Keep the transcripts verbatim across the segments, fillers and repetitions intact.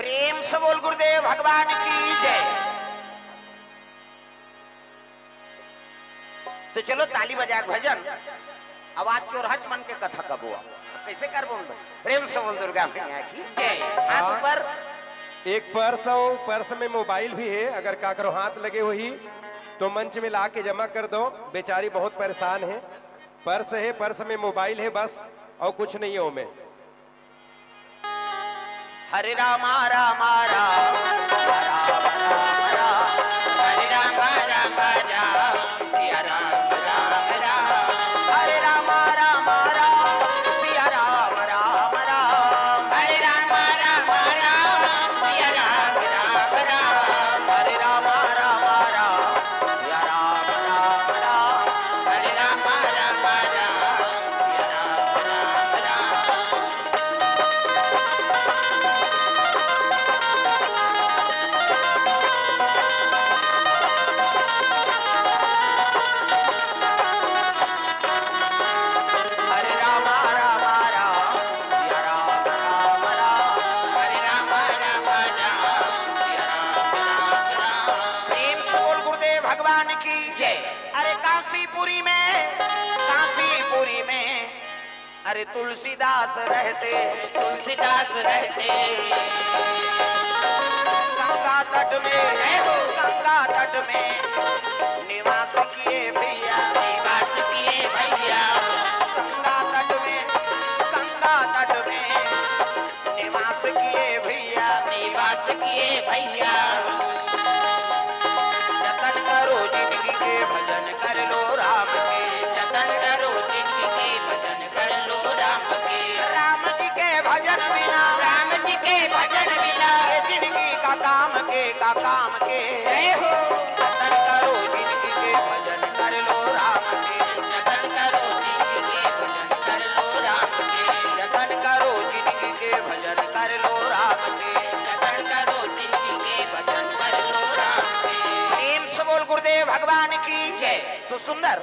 प्रेम से बोल गुरुदेव भगवान की जय। तो चलो ताली बजा के भजन, आवाज चोरहच मन के कथा कबो। अब कैसे करबो हम? प्रेम से बोल दुर्गा मैया की जय। हाथ हाँ। ऊपर। एक पर्स अउ पर्स में मोबाइल भी हे, अगर काकरो हाथ लगे होही तो मंच में ला के जमा कर दो, बेचारी बहुत परेशान हे। पर्स हे, पर्स में मोबाइल हे बस, अउ कुछ नहीं हे ओमे। हरे रामा रामा राम, राम राम राम, हरे रामा रामा राम, सिया राम राम राम, हरे रामा रामा राम, सिया राम राम राम, हरे रामा रामा राम, सिया राम राम राम, हरे रामा रामा राम, सिया राम राम राम, हरे रामा रामा राम, सिया राम राम राम। हरे रामा रामा राम, सिया राम राम राम, हरे रामा रामा राम, सिया राम राम राम। प्रेम से बोल गुरुदेव भगवान की जय। अरे कांसीपुरी में, कांसीपुरी में अरे तुलसीदास रहते, तुलसीदास रहते। गंगा तट में, जय हो। गंगा तट में निवास किए भैया, निवास किए भैया। गंगा तट में, गंगा तट में निवास किए भैया, निवास किए भैया। जतन करो जिंदगी के, भजन कर लो राम के। जतन करो जिंदगी के, भजन कर लो राम के। राम जी के भजन बिना, राम जी के भजन बिना, ये जिंदगी का काम के, का काम के। जय हो। जतन करो जिंदगी के, भजन कर लो राम के। जतन करो जिंदगी के, भजन कर लो राम के। जतन करो जिंदगी के, भजन कर लो राम के। जतन करो जिंदगी के, भजन कर लो राम के। प्रेम से बोल गुरुदेव भगवान की जय। तो सुंदर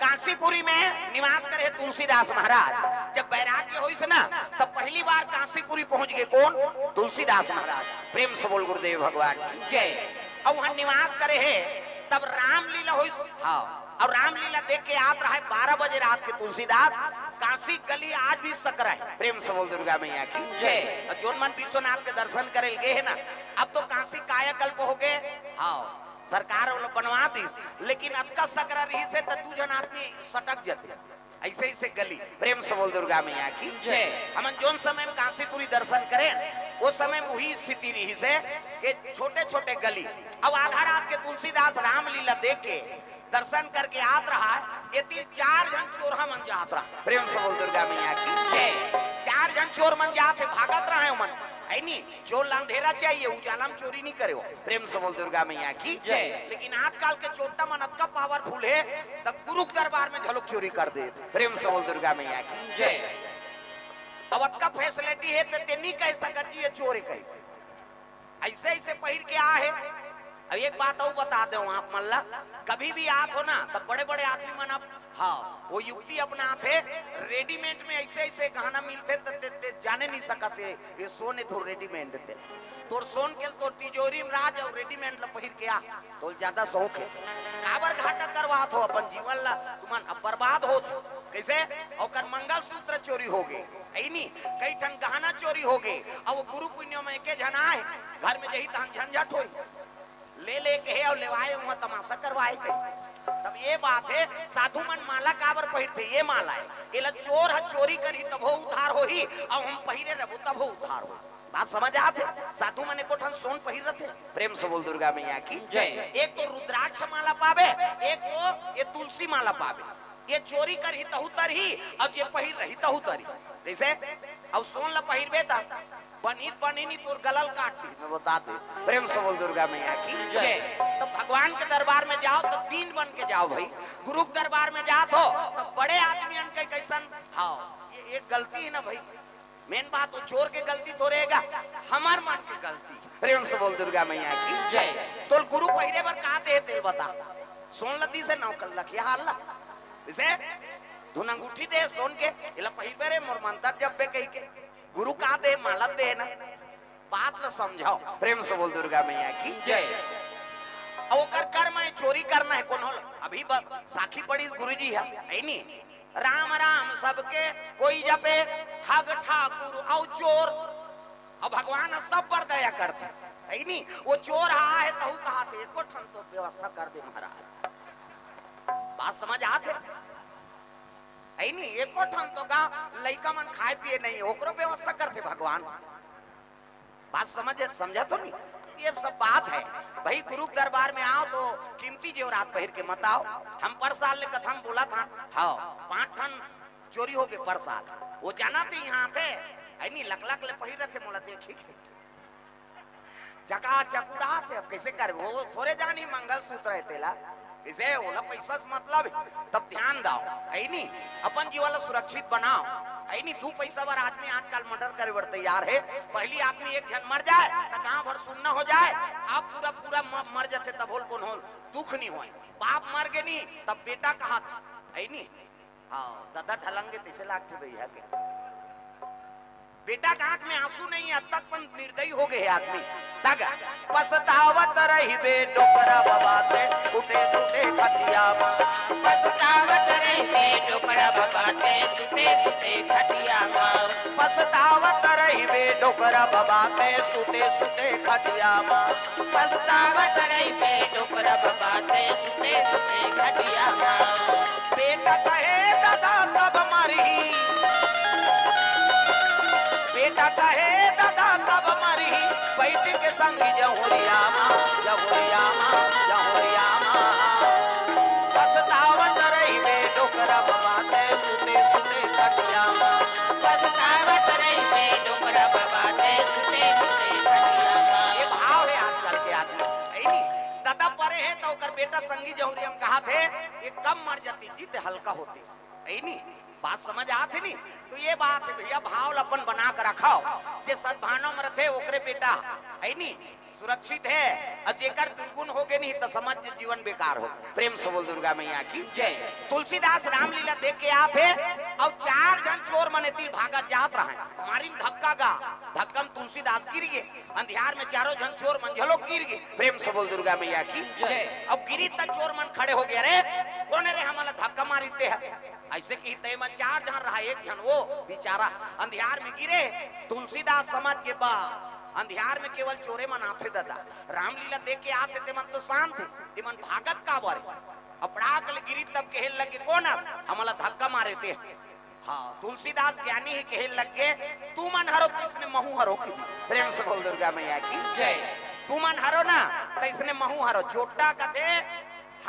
कांसीपुरी में निवास करे हे तुलसीदास महाराज। जब वैराग्य होइस ना, तब पहली बार कांसीपुरी पहुंच गए। कौन? तुलसीदास महाराज। प्रेम से बोल गुरुदेव भगवान की जय। अउ वहां निवास करे हे, तब रामलीला होइस। हाँ, अउ रामलीला देख के आत रहा हे बारह बजे रात के तुलसीदास, कांसी गली आज भी सकरा हे। प्रेम से बोल दुर्गा मैया की जय। अउ जोन मन विश्वनाथ के दर्शन करे ल गे हे ना, अब तो कांसी कायाकल्प हो गए। हाँ, सरकार ओला बनवा दिस, लेकिन अतका सकरा रहिस हे त दू झन आदमी सटक जते। ऐसे, ऐसे गली। प्रेम से बोल दुर्गा मैया की जय। हमन जोन समय में कांसीपुरी दर्शन करेन, वो समय में वही स्थिति रहिस हे कि छोटे-छोटे गली। अब आधा रात के तुलसीदास रामलीला देख के दर्शन करके आत रहा हे, एती चार झन चोरहा मन जात रहा। प्रेम से बोल दुर्गा मैया की जय। चार झन चोर मन जात हे, भागत रहा हे ओमन, है नी? चोर ला अंधेरा चाहिए, उजाला में चोरी नहीं करे हो। प्रेम से बोल दुर्गा मैया की जय। लेकिन आजकल के चोट्टा मन अतका powerful हे, त गुरु के दरबार में घलोक चोरी कर दे। प्रेम से बोल दुर्गा मैया की जय। अब अतका facility हे, त ते नहीं कह सकत कि ये चोर हे कही। ऐसे, ऐसे पहिर के आ हे। अब एक बात अउ बता देवं आप मन ला, कभी भी आत हो ना, त बड़े-बड़े आदमी मन अब, हाँ, वो युक्ति अपनात हे, readymade में ऐसे, ऐसे गहना मिलथे, त ते, ते जाने नहीं सकस हे, ये सोन हे तो readymade ते। तोर सोन के ल तोर तिजोरी में राख अउ readymade ल पहिर के आ, तोल ज्यादा शौक हे। काबर घाटा करवात हो अपन जीवन ला, तुमन अब बर्बाद होत हो। कैसे? ओकर मंगलसूत्र चोरी हो गे, है नी? कई ठन गहना चोरी हो गे। अब वो गुरु पुनिया में एके झन आए, घर में जही तहन झंझट होई। ले ले कहे अउ लेवाए, वहाँ तमाशा करवाए कहे। तब ये बात हे, साधु मन माला काबर पहिरथे? ये माला हे, एला चोर ह चोरी करही तभो उद्धार होही, अउ हम पहिरे रहबो तभो उद्धार होही। बात समझ आत हे? साधु मन एको ठन सोन पहिर रथे। प्रेम से बोल दुर्गा मैया की जय। एक तो रुद्राक्ष माला पाबे, एक तो ये तुलसी माला पाबे। ये चोरी करही तहू तरही, अउ जे पहिर रही तहू तरही। जैसे, अउ सोन ल पहिरबे त बनही त बनही नहीं, तोर गला ल काट दी, मैं बता दे। प्रेम से बोल दुर्गा मैया की जय। तो भगवान के दरबार में जाओ तो दीन बन के जाओ भाई। गुरु के दरबार में जात हो तो बड़े आदमी अन के कैसन, हाँ, ये एक गलती है ना भाई। Main बात वो चोर के गलती थोड़े हे गा, हमर मन के गलती। प्रेम से बोल दुर्गा मैया की जय। तोल गुरु पहिरे बर का दे, तेल बता। सोन ल दिस हे नौ कल लखिया हार ला। इसे धुन अंगूठी दे सोन के, एला पहिरबे रे मोर मंतर जपबे कही के। गुरु का दे, माला दे ना। बात ल समझव, प्रेम से बोल दुर्गा मैया की जय। अउ ओकर कर्म हे चोरी करना हे कोनो ल। अभी ब-, साखी पढ़िस गुरुजी ह, हे नी? राम राम सबके कोई जपे, ठग ठाकुर अउ चोर। अउ भगवान ह सब पर दया करथे, हे नी? वो चोर ह आहे तहू कहाथे, "एको ठन तो व्यवस्था कर दे महाराज।" बात समझ आथे, हे नी? एको ठन तो गाँव लइका मन खाए पिए नहीं, ओकरो व्यवस्था करथे भगवान। बात समझ, समझा तो नहीं? ये सब बात हे भाई। गुरु के दरबार में आओ तो कीमती जेवरात पहिर के मत आओ। हम पर साल ले कथा म बोलत हन, हाँ, पांच ठन चोरी होगे पर साल। वो जानथे इहाँ आथे, हे नी, लक लक ले पहिर रथे, मोला देखही के। चकाचक उड़ाथे, अब कइसे करबे? वो थोरे जानी मंगलसूत्र हे तेला। कइसे? ओला पइसा से मतलब हे। तब ध्यान दव, हे नी? अपन जीवन ला सुरक्षित बनाव, हे नी? दू पइसा बर आदमी आजकल murder करे बर तैयार हे। पहिली आदमी एक झन मर जाए, त गांव भर सुन्ना हो जाए। अब पूरा, पूरा म-, मर जथे, तब होल कोन होल दुख नहीं होय। बाप मर गे नी, तब बेटा कहाथे, हे नी? हाँ, ददा ढलंगे तइसे लागथे भैया के। बेटा के आंख में आंसू नहीं हे, अतका निर्दयी होगे हे आदमी। तग पछतावत रहिबे डोकरा बाबा ते, सुते सुते खटिया मा। पछतावत रहिबे डोकरा बाबा ते, सुते सुते खटिया मा। पछतावत रहिबे डोकरा बाबा ते, सुते सुते खटिया मा। पछतावत रहिबे डोकरा बाबा ते, सुते सुते खटिया मा। बेटा कहे ददा तब मरही, बेटा कहे ददा तब मरही, बइठ के संगी जहुरिया मा, जहुरिया मा, जहुरिया मा। पछतावत रहिबे डोकरा बाबा ते, सुते सुते खटिया मा। पछतावत रहिबे डोकरा बाबा ते, सुते सुते खटिया मा। ये भाव हे आजकल के आदमी, हे नी? ददा परे हे त ओकर बेटा संगी जहुरिया म कहाथे, "ये कम मर जाती जी ते हल्का होतिस।" हे नी? बात समझ आथे नी? तो ये बात हे भैया, भाव ल अपन बना के रखव। जे सद्भावना म रथे ओकरे बेटा, हे नी, सुरक्षित हे, अउ जेकर दुर्गुण होगे नहीं त समझ जीवन बेकार हो। प्रेम से बोल दुर्गा मैया की जय। तुलसीदास रामलीला देख के आथे, अउ चार झन चोर मन एती ले भागत जात रहय, मारिन धक्का गा, धक्का म तुलसीदास गिर गे। अंधियार में चारों झन चोर मन घलो गिर गे। प्रेम से बोल दुर्गा मैया की जय। अब गिरी त चोर मन खड़े होगे, "अरे कोन रे हमला धक्का मारिस तेह?" अइसे किही ते मन चार झन रहा, एक झन वो बेचारा अंधियार में गिरे। तुलसीदास समझ गे बा, अंधियार में केवल चोरे मन आथे ददा, रामलीला देख के आथे ते मन तो शांत हे, ते मन भागत काबर हे? अब पड़ाक ले गिरी तब कहे लगे, "कोन हर हमला धक्का मारे तेह?" हाँ, तुलसीदास ज्ञानी हे, कहे लग गे, "तुमन हरो तइसने महूं हरो" कहि दिस। प्रेम से बोल दुर्गा मैया की जय। "तुमन हरो ना, तइसने महूं हरो।" चोट्टा कथे,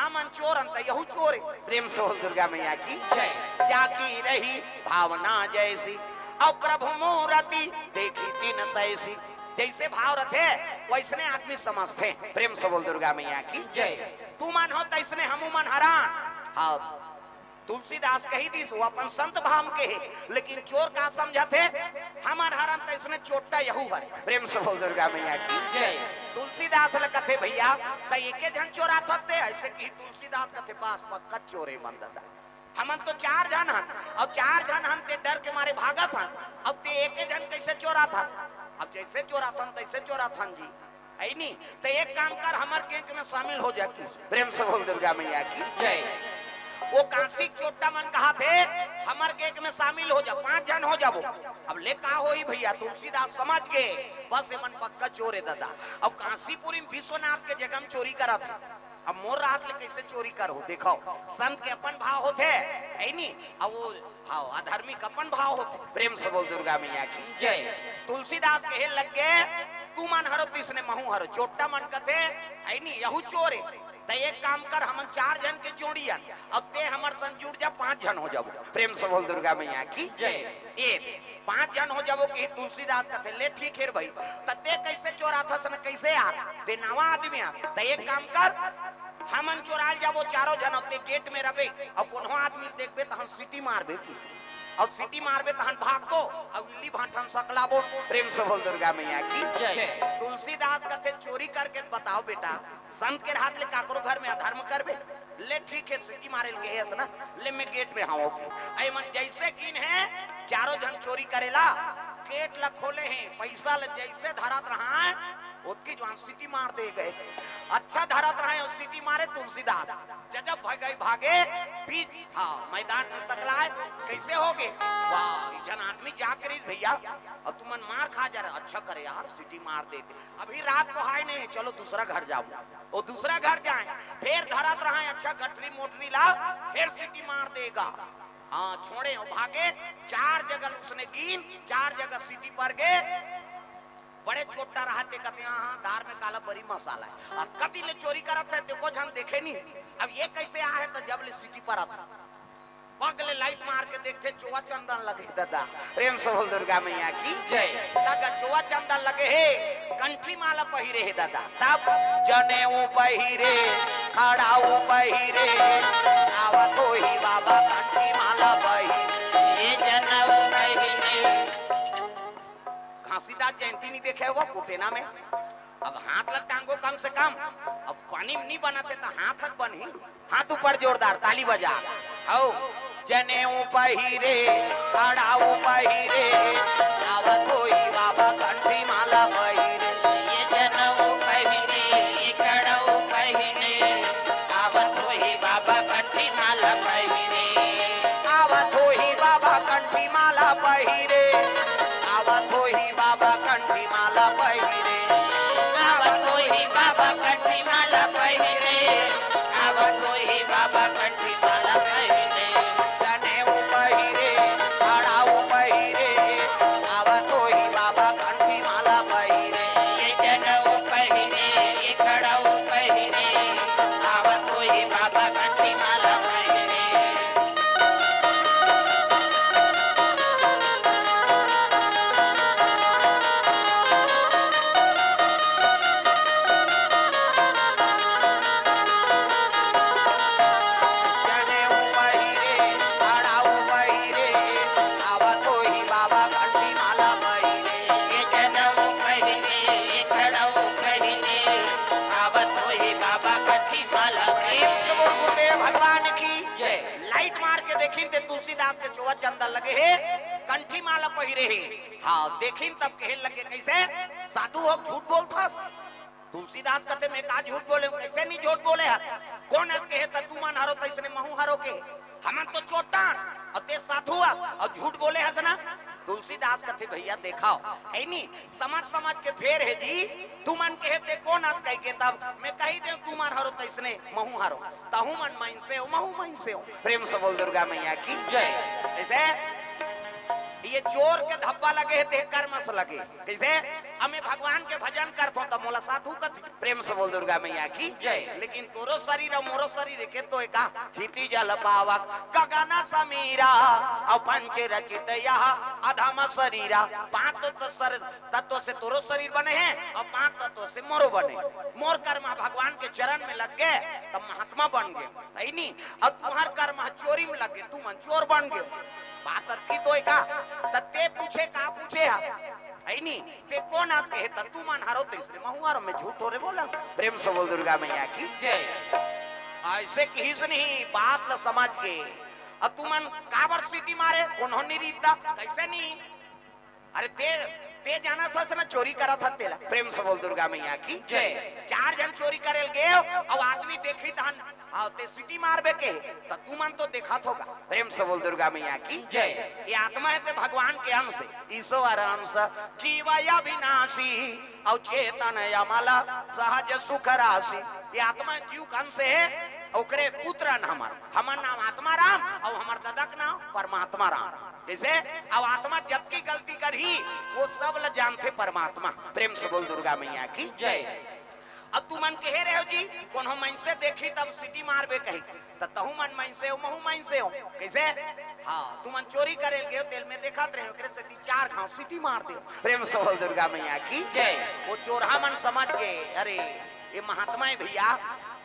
"हमन चोर हन त यहू चोर हे।" प्रेम से बोल दुर्गा मैया की जय। "जाकी रही भावना जैसी, अउ प्रभु मूरति देखी तिन तैसी।" जइसे भाव रथे, वइसने आदमी समझथे। प्रेम से बोल दुर्गा मैया की जय। "तुमन हो तइसने हमू मन हरन।" हाँ, तुलसीदास कहि दिस, वो अपन संत भाव के हे, लेकिन चोर का समझथे, "हमन हरन तइसने चोट्टा यहू हरे।" प्रेम से बोल दुर्गा मैया की जय। तुलसीदास ल कथे, "भैया, त एके झन चोराथस ते?" अइसे किही तुलसीदास कथे, "बस पक्का चोर हे मन ददा, हमन तो चार झन हन, अउ चार झन हन ते डर के मारे भागत हन, अउ ते एके झन कइसे चोराथस?" "अब जइसे चोराथन तइसे चोराथन जी।" हे नी? त एक काम कर, हमर gang में शामिल हो जा किस। प्रेम से बोल दुर्गा मैया की जय। वो काशी के चोट्टा मन कहाथे, "हमर gang में शामिल हो जा, पांच झन हो जाबो।" अब ले का होही भैया, तुलसीदास समझ गे, "बस एमन पक्का चोर हे ददा।" अब काशीपुरी में विश्वनाथ के जगह में चोरी करत हे, अब मोर रहत ले कइसे चोरी करहूं? देखव, संत के अपन भाव होथे, हे नी? अब वो भाव, अधर्मी के अपन भाव होथे। प्रेम से बोल दुर्गा मैया की जय। तुलसीदास कहे लग गे, "तुमन हरो तइसने महूं हरो।" चोट्टा मन कथे, "हे नी, यहू चोर हे, त एक काम कर, हमन चार झन के जोड़ी अन, अउ ते हमर संग जुड़ जा, पांच झन हो जाबो।" प्रेम से बोल दुर्गा मैया की जय। ए, "पांच झन हो जाबो" किही तुलसीदास कथे, "ले ठीक हे रे भई, त ते कइसे चोराथस न कइसे यार, ते नवा आदमी आ, त एक काम कर, हमन चोराल जाबो चारों झन, अउ ते gate में रबे, अउ कोनो आदमी देखबे त हम सीटी मारबे किस, अउ सीटी मारबे तहन भागबो, अउ इल्ली भांठन सकलाबो।" प्रेम से बोल दुर्गा मैया की जय। तुलसीदास कथे, "चोरी करके बताव बेटा, संत के रहत ले काकरो घर में अधर्म करबे?" "ले ठीक हे, सीटी मारे ल गे हस ना, ले मैं gate में हंव।" अउ एमन जइसे गिन हे, चारों झन चोरी करे ला, गेट ल खोले हे, पइसा ल जइसे धरत रहय, ओतकी जुवार सीटी मार दे गे। अच्छा धरत रहय अउ सीटी मारे तुलसीदास। जब भागे, भागे, बीच, हाँ, मैदान में सकलाय, कइसे होगे? वाह, एक झन आदमी जाग गे रहिस भइया, अउ तुमन मार खा जा रहे, अच्छा करे यार, सीटी मार देते। अभी रात को हाय नहीं, चलो दूसरा घर जाबो। वो दूसरा घर जाय, फेर धरत रहय अच्छा गठरी मोटरी ला, फेर सीटी मार दे गे। हाँ, छोड़े अउ भागे, चार जगह उसने गिन, चार जगह सीटी पर गे। बड़े छोटा रहत हे कथे, हाँ, हाँ, दार में काला बरी मसाला हे। अब कति ले चोरी करत हे, तेको झन देखे नहीं। अब ये कइसे आहे, त जब ले सीटी परत हे। पग ले लाइट मार के देखथे, चोवा चंदन लगे हे ददा। प्रेम से बोल दुर्गा मैया की जय। ददा चोवा चंदन लगे हे, कंठी माला पहिरे हे ददा। तब जनेऊ पहिरे, खड़ाऊ पहिरे, आवत होही बाबा कंठी माला पहिरे। ये जनेऊ पहिरे। घासीदास जयंती नहीं देखे हो कोटेना में? अब हाथ ल टांगो कम से कम। अब पानी में नहीं बनत हे त हाथ हक बनही। हाथ ऊपर जोरदार ताली बजा। हौ। जनेऊ पहिरे, खड़ाऊ पहिरे, आवत होही बाबा कंठी माला पहिरे। ये जनेऊ पहिरे, ये खड़ाऊ पहिरे, आवत होही बाबा कंठी माला पहिरे। आवत होही बाबा कंठी माला पहिरे। आवत होही बाबा कंठी माला पहिरे। आवत होही बाबा कंठी माला पहिरे। आवत होही बाबा कंठी माला पहिरे। जनेऊ पहिरे, खड़ाऊ पहिरे। आवत होही बाबा कंठी माला पहिरे। ये जनेऊ पहिरे, ये खड़ाऊ पहिरे। आवत होही बाबा कंठी माला पहिरे। जनेऊ पहिरे, खड़ाऊ पहिरे, आवत होही बाबा कंठी माला पहिरे। ये जनेऊ पहिरे, ये खड़ाऊ पहिरे, आवत होही बाबा कंठी माला पहिरे। प्रेम से बोल गुरुदेव भगवान की जय। लाइट मार के देखिन ते तुलसीदास के चोवा चंदन लगे हे, कंठी माला पहिरे हे। हाँ, देखिन तब कहे लगे, कइसे साधु हो, झूठ बोलथस? तुलसीदास कथे, मैं का झूठ बोले हँव? कइसे नहीं झूठ बोले हस? कोन अस कहे त तुमन हरो तइसने महूँ हरो कहे। हमन तो चोट्टा अन, अउ तें साधु अस, अउ झूठ बोले हस ना? तुलसीदास कथे, भइया देखाव, हे नी, समझ समझ के फेर हे जी, तुमन कहे ते कोन अस कहिके, तब मैं कहि देंव तुमन हरो तइसने महूँ हरो, तहूँ मन मइनसे हो, महूँ मइनसे हो। प्रेम से बोल दुर्गा मैया की जय। अइसे ये चोर के धब्बा लगे हे ते कर्म से लगे। कइसे? अब मैं भगवान के भजन करथों त मोला साधु कथे। प्रेम से बोल दुर्गा मैया की जय। लेकिन तोरो शरीर अउ मोरो शरीर एके तो हे का? क्षिति जल पावक गगन समीरा, अउ पंच रचित यह अधम शरीरा। पांच तत्व सर-, तत्व से तोरो शरीर बने हे अउ पांच तत्व से मोरो बने। मोर कर्म भगवान के चरण में लग गे त महात्मा बन गे, हे नी? अउ तुम्हर कर्म चोरी में लग गे, तुमन चोर बन गे। बात अतकी तो हे का? त तें पूछे का पूछे हस, हे नी? तें कोन अस कहे त तुमन हरो तइसने महूँ हरो, मैं झूठ थोरे बोलँव। प्रेम से बोल दुर्गा मैया की जय। अइसे कहिस नहीं, बात ल समझ के। अब तुमन काबर सीटी मारे, कोनो नहीं रीता, कइसे नहीं? अरे तें, तें जानत हस ना चोरी करत हस तेला। प्रेम से बोल दुर्गा मैया की जय। चार झन चोरी करे ल गे अउ आदमी देखही तहन, हाँ, तें सीटी मारबे कहे, त तुमन तो देखत हो गा। प्रेम से बोल दुर्गा मैया की जय। ये आत्मा हे ते भगवान के अंश हे, ईश्वर अंश, जीव अविनाशी, अउ चेतन अमल, सहज सुख राशि। ये आत्मा जीव के अंश हे, ओकरे पुत्र अन हमन। हमर नाम आत्मा राम, अउ हमर ददा के नाम परमात्मा राम। कइसे? अउ आत्मा जतकी गलती करही, वो सब ल जानथे परमात्मा। प्रेम से बोल दुर्गा मैया की जय। अब तुमन कहे रहे हो जी, कोनो मइनसे देखही तब सीटी मारबे कही, त तहूँ मन मइनसे हो, महूँ मइनसे हो। कइसे? हाँ, तुमन चोरी करे ल गे हो, तेला मैं देखत रहेंव, ओकरे सेती चार घांव सीटी मार देंव। प्रेम से बोल दुर्गा मैया की जय। वो चोरहा मन समझ गे, अरे, ये महात्मा हे भइया।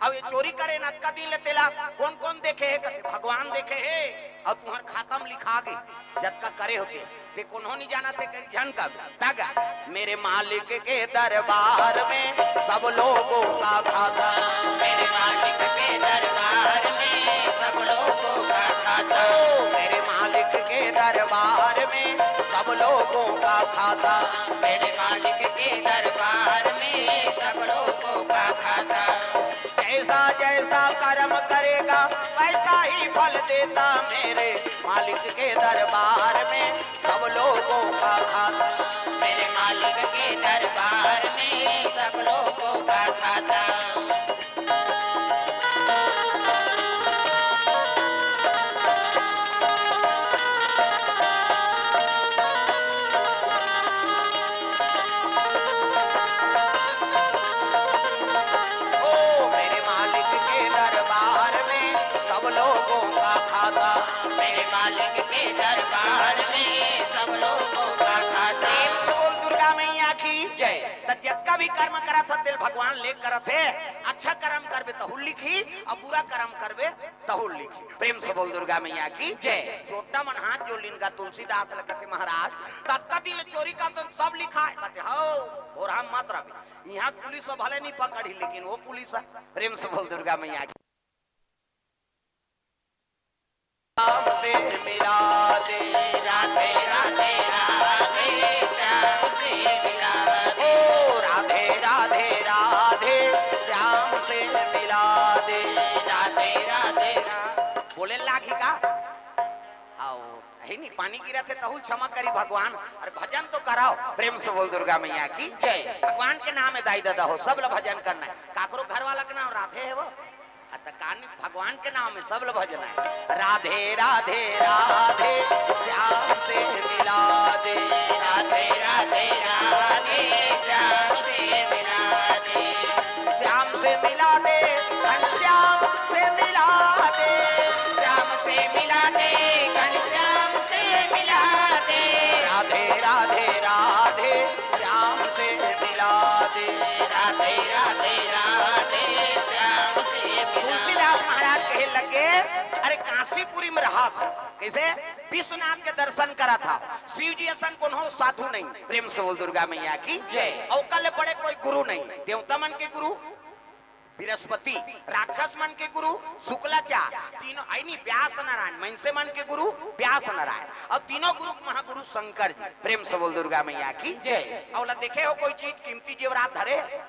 अब ये चोरी करे न अतका दिन ले तेला कोन कोन देखे हे? कथे, भगवान देखे हे, अउ तुम्हर खाता में लिखा गे, जतका करे हो ते। तें कोनो नहीं जानत हे, कई झन का। तगा, मेरे मालिक के दरबार में सब लोगों का खाता। मेरे मालिक के दरबार में सब लोगों का खाता। ओ, मेरे मालिक के दरबार में सब लोगों का खाता। मेरे मालिक के दरबार में सब लोगों का खाता। जैसा जैसा कर्म करेगा, वैसा ही फल देता। मेरे मालिक के दरबार में सब लोगों का खाता। मेरे मालिक के दरबार में सब लोगों का खाता। ओ मेरे मालिक के दरबार में सब लोगों का खाता। मेरे मालिक के दरबार में सब लोगों का खाता। प्रेम से बोल दुर्गा मैया की जय। त जतका भी कर्म करत ह, तेल भगवान ले करत हे। अच्छा कर्म करबे तहू लिखही, अउ बुरा कर्म करबे तहू लिखही। प्रेम से बोल दुर्गा मैया की जय। छोटा मन हाथ जोड़ लिन गा, तुलसीदास ल कथे महाराज, ततका दिन ले चोरी करत हन, सब लिखाय। कथे, "हव, भोरहा मत रबे, इहाँ पुलिस ह भले नहीं पकड़ही, लेकिन वो पुलिस ह।" प्रेम से बोल दुर्गा मैया की। श्याम से मिला दे। राधे राधे राधे, श्याम से मिला दे। ओ राधे राधे राधे, श्याम से मिला दे। राधे राधे राधे। बोले लागही का? हव, हे नहीं, पानी गिरत हे तहू ल क्षमा करी भगवान। अरे भजन तो कराव। प्रेम से बोल दुर्गा मैया की जय। भगवान के नाम हे दाई ददा हो, सब ल भजन करना हे। काकरो घर वाला के नाम राधे हे वो, अ त कानी भगवान के नाम हे, सब ल भजना हे। राधे राधे राधे, श्याम से मिला दे। राधे राधे राधे, श्याम से मिला दे। श्याम से मिला दे, घनश्याम से मिला दे। श्याम से मिला दे, घनश्याम से मिला दे। राधे राधे राधे, श्याम से मिला दे। राधे राधे राधे, श्याम से मिला दे। तुलसीदास महाराज कहे लगे, अरे काशीपुरी में रहत हंव, कइसे? विश्वनाथ के दर्शन करत हंव, शिव जी असन कोनो साधु नहीं। प्रेम से बोल दुर्गा मैया की जय। अउ ओकर ले बड़े कोई गुरु नहीं, देवता मन के गुरु बृहस्पति, राक्षस मन के गुरु शुक्लाचार्य, तीनों, अइ नहीं, व्यास नारायण, मइनसे मन के गुरु व्यास नारायण, अउ तीनों गुरु के महागुरु शंकर जी। प्रेम से बोल दुर्गा मैया की जय। अउ ओला देखे हो कोई चीज कीमती जेवरात धरे?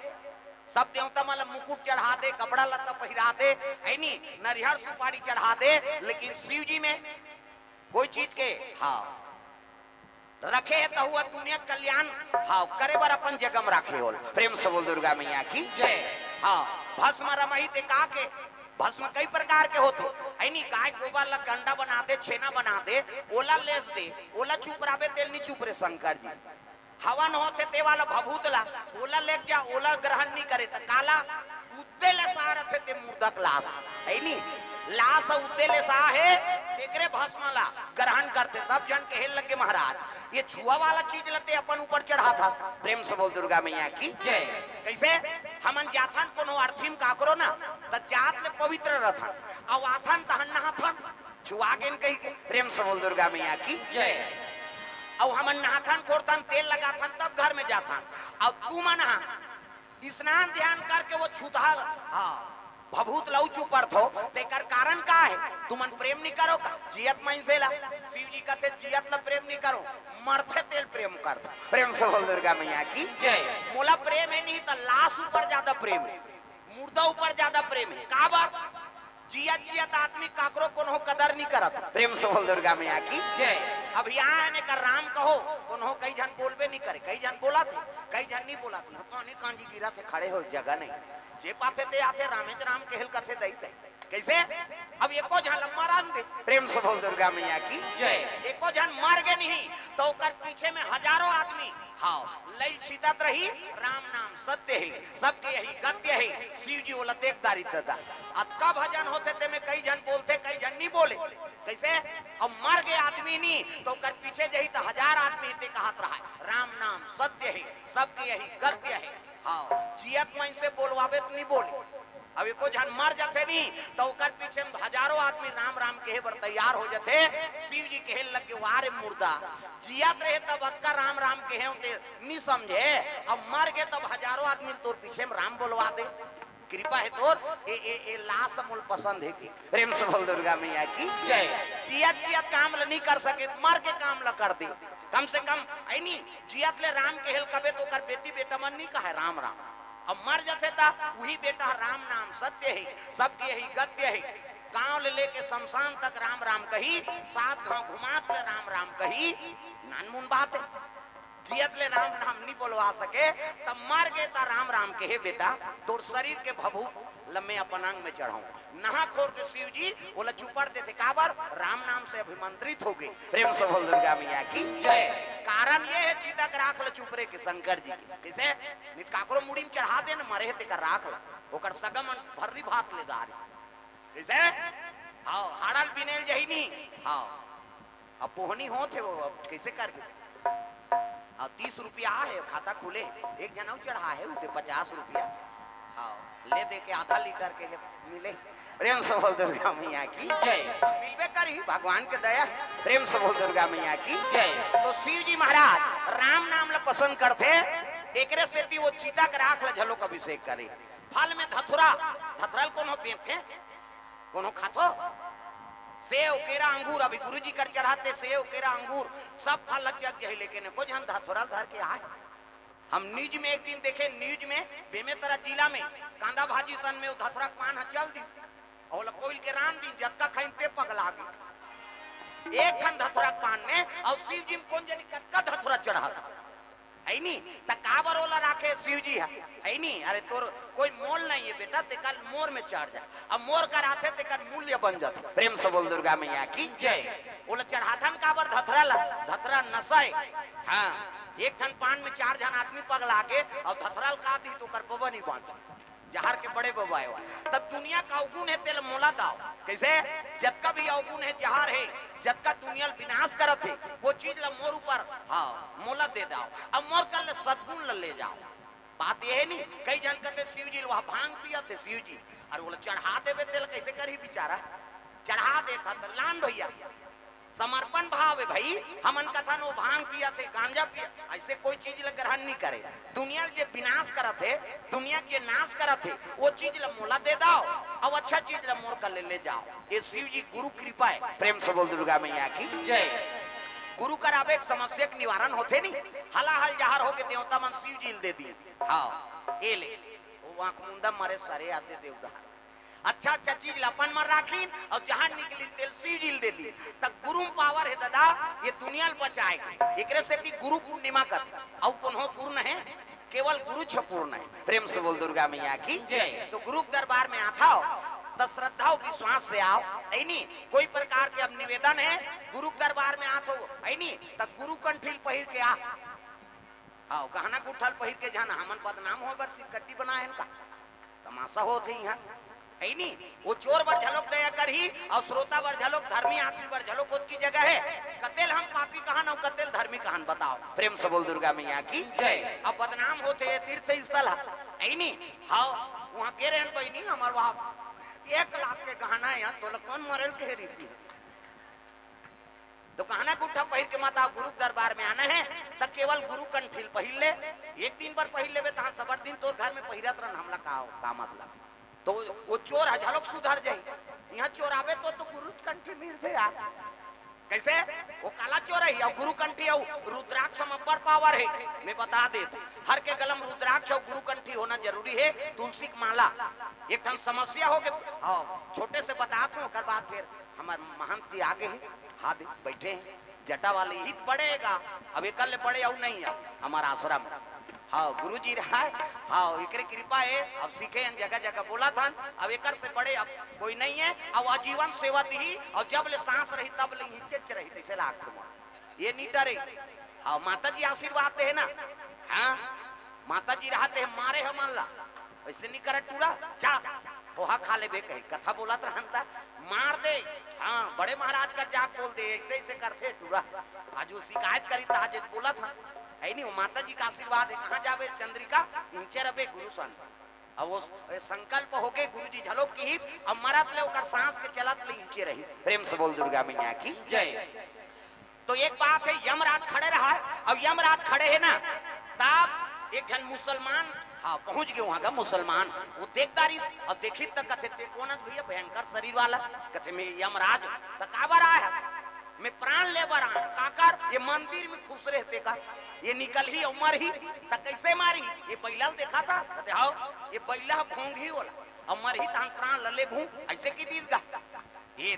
सब देवता मन ला मुकुट चढ़ा दे, कपड़ा लत्ता पहिरा दे, अइ नहीं, नरिहर सुपारी चढ़ा दे, लेकिन शिव जी में कोई चीज के, हाँ, रखे हे तहू ह दुनिया के कल्याण, हाँ, करे बर अपन जगह म रखे होल। प्रेम से बोल दुर्गा मैया की जय। हाँ, भस्म रमही ते का के, भस्म कई प्रकार के होथे, अइ नहीं, गाय गोबर ला कंडा बना दे, छेना बना दे, ओला लेस दे, ओला चुप रहिबे तेल नहीं चुप रे शंकर जी। हवन होथे ते वाला भभूत ला, ओला लेग जा, ओला ग्रहण नहीं करे, त काला उद्दे ले सारथे ते मुर्दा के लाश, हे नहीं? लाश उद्दे ले साहे, तेकरे भस्म ला ग्रहण करथे। सब झन कहे लगे, महाराज, ये छुआ वाला चीज ला ते अपन ऊपर चढ़ाथस। प्रेम से बोल दुर्गा मैया की जय। कइसे? हमन जाथन कोनो अर्थी म काकरो ना, त जात ले पवित्र रथन, अउ आथन तहन नहाथन, छुआ गेन कहिके। प्रेम से बोल दुर्गा मैया की जय। अउ हमन नहाथन, खोरथन, तेल लगाथन, तब घर में जाथन। अउ तुमन ह स्नान ध्यान करके वो छुतहा, हाँ, भभूत लऊ चुपरथो, तेकर कारण का हे? तुमन प्रेम नहीं करो का जियत मइनसे ला? शिव जी कथे, जियत ला प्रेम नहीं करो, मरथे तेल प्रेम करथे। प्रेम से बोल दुर्गा मैया की जय। मोला प्रेम हे नहीं त लाश ऊपर ज्यादा प्रेम हे, मुर्दा ऊपर ज्यादा प्रेम हे। काबर? जियत जियत आदमी काकरो कोनो कदर नहीं करत। प्रेम से बोल दुर्गा मैया की जय। अभी आए ने कर राम कहो, कोनो कई झन बोलबे नहीं करे, कई झन बोलथे, कई झन नहीं बोलथे। पानी कांजी गिरथे, खड़े हो जगह नहीं, जे पाथे ते आथे, रामेच राम केहेल कथे दई दई। कइसे? अब एको झन ल मरन दे। प्रेम से बोल दुर्गा मैया की जय। एको झन मर गे नहीं, त ओकर पीछे में हजारों आदमी, हाँ, लई छितत रही, राम नाम सत्य हे, सबके यही गत्य हे। शिव जी ओला देख दारी ददा। अतका भजन होथे, तेमे कई झन बोलथे, कई झन नहीं बोले। कइसे? अब मर गे आदमी नहीं, त ओकर पीछे जही त हजार आदमी ते कहत रहा, राम नाम सत्य हे, सबके यही गत्य हे। हाँ, जियत मइनसे बोलवाबे त नहीं बोले। अब एको झन मर जाथे नहीं, त ओकर पीछे में हजारों आदमी राम राम कहे बर तैयार हो जाथे। शिव जी कहे लगे, "वाह रे मुर्दा, जियत रहे तब अतका राम राम कहे हों ते नहीं समझे, अब मर गे तब हजारों आदमी तोर पीछे में राम बोलवा दे। कृपा हे तोर, ए, ए, ए लाश मोल पसंद हे के।" प्रेम से बोल दुर्गा मैया की जय। जियत जियत काम ल नहीं कर सके, मर के काम ल कर दे। कम से कम, ऐ नी, जियत ले राम केहे ल कबे त ओकर बेटी बेटा मन नी कहय राम राम। अब मर जथे त उही बेटा ह राम नाम सत्य हे, सबके ही गत्य हे। गांव ले लेके शमशान तक राम राम कही, सात घांव घुमात ले राम राम कही, नानमुन बात हे। जियत ले राम नाम नी बोलवा सके, त मर गे त राम राम केहे बेटा, तोर शरीर के भभूत ल मैं अपन अंग में चढ़ाऊं। नहा खोर के शिव जी ओला चुपड़ देथे, काबर? राम नाम से अभिमंत्रित हो गे। प्रेम से बोल दुर्गा मैया की जय। कारण ये हे, चिता के राख ल चुपरे के शंकर जी के। कइसे? नित काकरो मुड़ी में चढ़ा दे न, मरे हे तेकर राख ल, ओकर सगा मन भर्री भात ले दारी। कइसे? हाव, हाड़ल बिनेल जही नी। हाव। अब पोहनी होत हे वो, अब कइसे करबे? अब तीस रुपया हे, खाता खुले, एक झन अउ चढ़ा हे, उते पचास रुपया। हाव, ले दे के आधा लीटर के हे, मिले। प्रेम से बोल दुर्गा मैया की जय। मिलबे करही, भगवान के दया हे। प्रेम से बोल दुर्गा मैया की जय। तो शिव जी महाराज राम नाम ल पसंद करथे, एकरे सेती वो चिता के राख ल घलोक अभिषेक करे। फल में धतुरा, धतुरा ल कोनो बेचथे, कोनो खाथो? सेव, केरा, अंगूर, अभी गुरुजी कर चढ़ाथे सेव, केरा, अंगूर, सब फल ल चख जही, लेकिन एको झन धतुरा ल धर के आय। हम न्यूज में एक दिन देखे, न्यूज में बेमेतरा जिला में कांदा भाजी सन में वो धतुरा के पान ह चल दिस, अउ ओला कोइल के रांध दिन, जतका खाइन ते पगला गे। एक ठन धतुरा के पान में, अउ शिव जी में कोन जनी कतका धतुरा चढ़ात हे। हे नी? त काबर ओला राखे शिव जी ह? हे नी? अरे तोर कोई मोल नहीं हे बेटा, तेकर मोर में चढ़ जा। अब मोर कर आथे तेकर मूल्य बन जाथे। प्रेम से बोल दुर्गा मैया की जय। ओला चढ़ाथन काबर धतुरा ल? धतुरा नशा हे। हाँ, एक ठन पान में चार झन आदमी पगला के अउ धतुरा ल का दी त ओकर बबा नहीं बांच। जहर के बड़े बबा हे। तब दुनिया का अवगुण हे तेला मोला दाव। कइसे? जतका भी अवगुण हे, जहर हे, जतका दुनिया ल विनाश करत हे, वो चीज ल मोर ऊपर, हाँ, मोला दे दाव। अब मोर कर ले सद्गुण ल ले जाव। बात ये हे नी, कई झन कथे शिव जी ल वह भांग पियत हे शिव जी, अरे ओला चढ़ा देबे तेला कइसे करही बिचारा? चढ़ा देत ह त लान भैया, समर्पण भाव हे भाई। हमन कथन वो भांग पियत हे, गांजा पियत, अइसे कोई चीज ल ग्रहण नहीं करे। दुनिया ल जे विनाश करत हे, दुनिया के जे नाश करत हे, वो चीज ल मोला दे दाव, अउ अच्छा चीज ल मोर कर ले, ले जाव। ये शिव जी गुरु कृपा हे। प्रेम से बोल दुर्गा मैया की जय। गुरु कर आबे एक समस्या के निवारण होथे नी, हलाहल जहर होके देवता मन शिव जी ल दे दी। हाँ, ए ले, वो आंख मुंदा मरे सरे आते देवदार। अच्छा अच्छा चीज ल अपन मन राखिन अउ जहां निकलिन तेल शिव जी ल दे दी। त गुरु म पावर हे दादा, ये दुनिया ल बचाए के। एकरे सेती गुरु पूर्णिमा कथे, अउ कोनो पूर्ण हे, केवल गुरु छ पूर्ण हे। प्रेम से बोल दुर्गा मैया की जय। तो गुरु के दरबार में आथव त श्रद्धा अउ विश्वास से आव, हे नी? कोई प्रकार के अब निवेदन हे, गुरु के दरबार में आथव, हे नी? त गुरु कंठी ल पहिर के आ। हाँ, गहना गुट्ठा ल पहिर के झन हमन बदनाम होय बर सिकट्टी बनाए हन का? तमाशा होत हे इहाँ, हे नी? वो चोर बर घलोक दया करही अउ श्रोता बर घलोक, धर्मी आदमी बर घलोक ओतकी जगह हे। कते ल हम पापी कहन अउ कते ल धर्मी कहन, बताव। प्रेम से बोल दुर्गा मैया की जय। अब बदनाम होत हे तीर्थ स्थल ह, हे नी? हाँ, उहाँ गे रहेन बहिनी, हमर वहाँ एक लाख के गहना हे, तोला कोन मरे ल कहे रिहिस? तो गहना गुट्ठा पहिर के मत आव, गुरु के दरबार में आना हे, त केवल गुरु कंठी ल पहिर ले। एक दिन बर पहिर लेबे, तहाँ सबर दिन तोर घर में पहिरत रहन, हमला का, का मतलब? तो वो चोर ह घलोक सुधर जाही। इहाँ चोराबे तो, तो गुरु कंठी मिलथे यार। कइसे? वो काला चोर हे, अउ गुरु कंठी अउ रुद्राक्ष म अब्बड़ पावर हे। मैं बता देत, हर के गला म रुद्राक्ष अउ गुरु कंठी होना जरूरी हे। तुलसी के माला, एक ठन समस्या होगे, हाँ, छोटे से बतात हूँ, ओकर बाद फिर हमर महंत जी आगे हे, हाथ बइठे हे, जटा वाले ही त बड़े हे गा, अब एकर ले बड़े अउ नहीं हे हमर आश्रम। हाँ, गुरुजी रहय, हाँ, एकरे कृपा हे, अब सीखे हन, जगह जगह बोलत हन, अब एकर से बड़े अब कोई नहीं हे, अब आजीवन सेवा दिही, अउ जब ले सांस रही तब ले हिचेच रही, तइसे लागथे मोला। ये नी डरे। अउ माता जी आशीर्वाद दे हे ना, हाँ, माता जी रहत हे, मारे हमन ला, अइसे नी करे टूरा, जा, पोहा खा लेबे कहे, कथा बोलत रहन त, मार दे, हाँ, बड़े महाराज कर जाके बोल दे, अइसे, अइसे करथे टूरा। आज वो शिकायत करी त आज बोलत हन, हे नी, वो माता जी का आशीर्वाद हे, कहाँ जाबे चंद्रिका, इहिंचे रबे गुरु सन। अब वो स-, संकल्प होगे, गुरुजी घलोक किही, अब मरत ले ओकर सांस के चलत ले इहिंचे रही। प्रेम से बोल दुर्गा मैया की जय। तो एक बात हे, यमराज खड़े रहय, अउ यमराज खड़े हे ना, तब एक झन मुसलमान, हाँ, पहुंच गे उहाँ का मुसलमान, वो देख डारिस, अब देखिस त कथे, "ते कोन हस भैया, भयंकर शरीर वाला?" कथे, "मैं यमराज हूँ।" "त काबर आय हस?" मैं प्राण ले बर आए, काकर ये मंदिर में खुश रहते का, ये निकलही अउ मरही, त कैसे मारी? ये बैला ल देखा था, कहते, "हव, ये बैला ह भोंगही ओला, अउ मरही तहन प्राण ल लेगहूं," ऐसे कि दीस गा। ये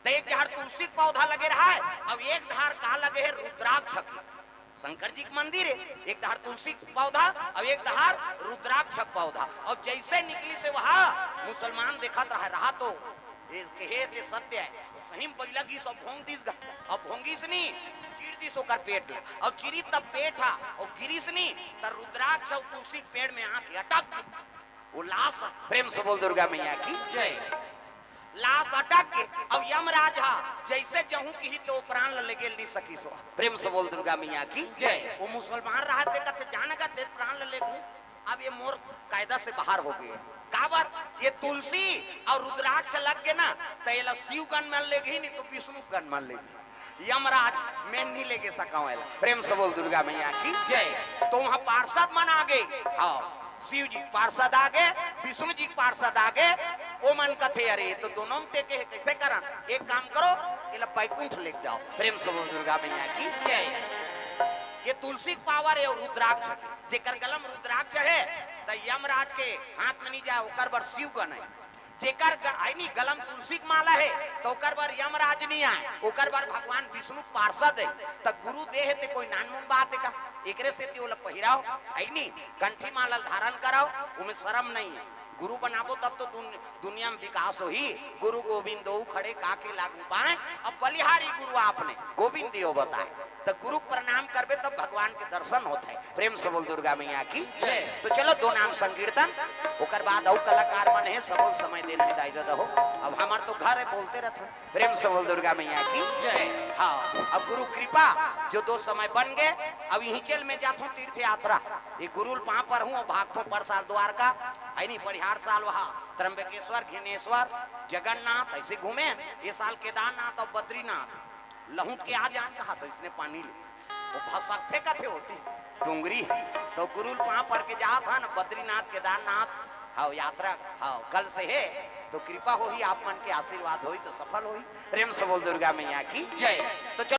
त एक झाड़ तुलसी के पौधा लगे रहा है, अब एक धार का लगे है रुद्राक्ष के। शंकर जी के मंदिर है, एक धार तुलसी के पौधा और एक धार रुद्राक्ष के पौधा। और जैसे निकली से वहां मुसलमान देखत रहा, रहा तो ये कहे ते सत्य है, सही में बैला गिस अउ भोंग दिस गा, अउ भोंगिस नी, चीर दिस ओकर पेट ला, अउ चीरी तब पेट हा, अउ गिरिस नी, त रुद्राक्ष अउ तुलसी के पेड़ में आके अटक गे। वो लाश, प्रेम से बोल दुर्गा मैया की जय। लाश अटक गे, अउ यमराज हा जैसे जहूं किही तो प्राण ल लेगे नी सकिस। प्रेम से बोल दुर्गा मैया की जय। वो मुसलमान रहा ते कथे, "जान गा ते प्राण ल लेगहूं, अब ये मोर कायदा से बाहर हो गे।" काबर? ये तुलसी अउ रुद्राक्ष लग गे ना, त एला शिव गन मन लेगही, नी तो विष्णु गन मन लेगही। यमराज मैं नी लेगे सकंव एला। प्रेम से बोल दुर्गा मैया की जय। तो वहां पार्षद मन आगे, हाँ, शिव जी के पार्षद आगे, विष्णु जी के पार्षद आगे, ओ मन कथे, "अरे, ये तो दोनों में टेके है, कैसे करन? एक काम करो, एला बैकुंठ लेके जाओ।" प्रेम से बोल दुर्गा मैया की जय। ये तुलसी के पावर है अउ रुद्राक्ष, जेकर गला में रुद्राक्ष है, त यमराज के हाथ में नी जाए, ओकर बर शिव गन है। जेकर ग-, आई नी, गला में तुलसी के माला है, त ओकर बर यमराज नी आए, ओकर बर भगवान विष्णु पार्षद है। त गुरु दे हे ते कोई नानमुन बात है का? एकरे सेती ओला पहिराव, आई नी, कंठी माला धारण कराव, ओमे शरम नहीं है। गुरु बनाबो तब तो दुन-, दुनिया में विकास होही। गुरु गोविंद दो खड़े, काके लागू पाए, अब बलिहारी गुरु आपने, गोविंद दियो बताए। त गुरु के प्रणाम करबे तब भगवान के दर्शन होथे। प्रेम से बोल दुर्गा मैया की जय। तो चलो दो नाम संकीर्तन, ओकर बाद अउ कलाकार मन हे, सबो ल समय देना हे दाई ददा हो। अब हमार तो घर है, बोलते रहते हैं। प्रेम से बोल दुर्गा मैया की जय। हाँ, अब गुरु कृपा जो दो समय बन गे, अब यहीं चल मैं जाथों तीर्थ यात्रा, ये गुरु ल पाँव परहूं, भागथों पर साल द्वारका, आई नी, परिहार साल वहाँ त्र्यंबकेश्वर, घृणेश्वर, जगन्नाथ, ऐसे घूमे। ये साल केदारनाथ अउ बद्रीनाथ लहुट के आ जान कहा तो इसने पानी ले। वो भसकथे कथे होती डोंगरी। तो गुरु ल पाँव पर के जात हन बद्रीनाथ, केदारनाथ, हाँ, यात्रा, हाँ, कल से है, तो कृपा होही, आप मन के आशीर्वाद होही तो सफल होही। प्रेम से बोल दुर्गा मैया की जय। तो चलो